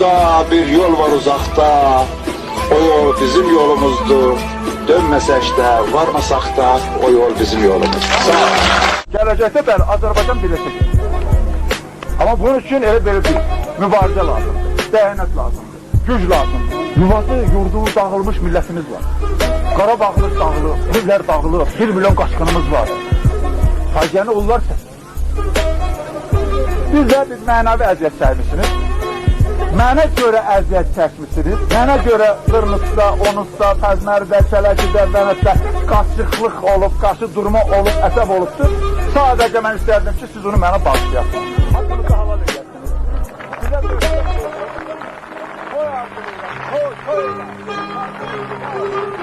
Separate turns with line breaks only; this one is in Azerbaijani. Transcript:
Yolda bir yol var uzakta. O yol bizim yolumuzdur. Dönmesek de varmasak da o yol bizim yolumuz. Sağ ol.
Gələcəkdə bəli, Azərbaycan birləşəcək. Amma bunun üçün elə belə bir mübarizə lazımdır, dəyanət lazımdır, güc lazımdır. Yuvası, yurdu dağılmış millətimiz var. Qarabağımız dağılıb, evlər dağılıb, 1 milyon qaçqınımız var. Faciəni onlar çəkir. Siz də bir mənəvi əziyyət çəkmişsiniz. Mənə görə əziyyət çəkmişsiniz. Mənə görə Qırmızda, Onuzda, Xəzmərdə, Şələkidə, Vənətdə qaçıqlıq olub, qarşı durma olub, əsəb olubdur. Sadəcə mən istərdim ki, siz onu mənə bağışlayasınız. Haqqınızı halal eləyəsiniz. Sizə qoy, qoy, qoy, qoy.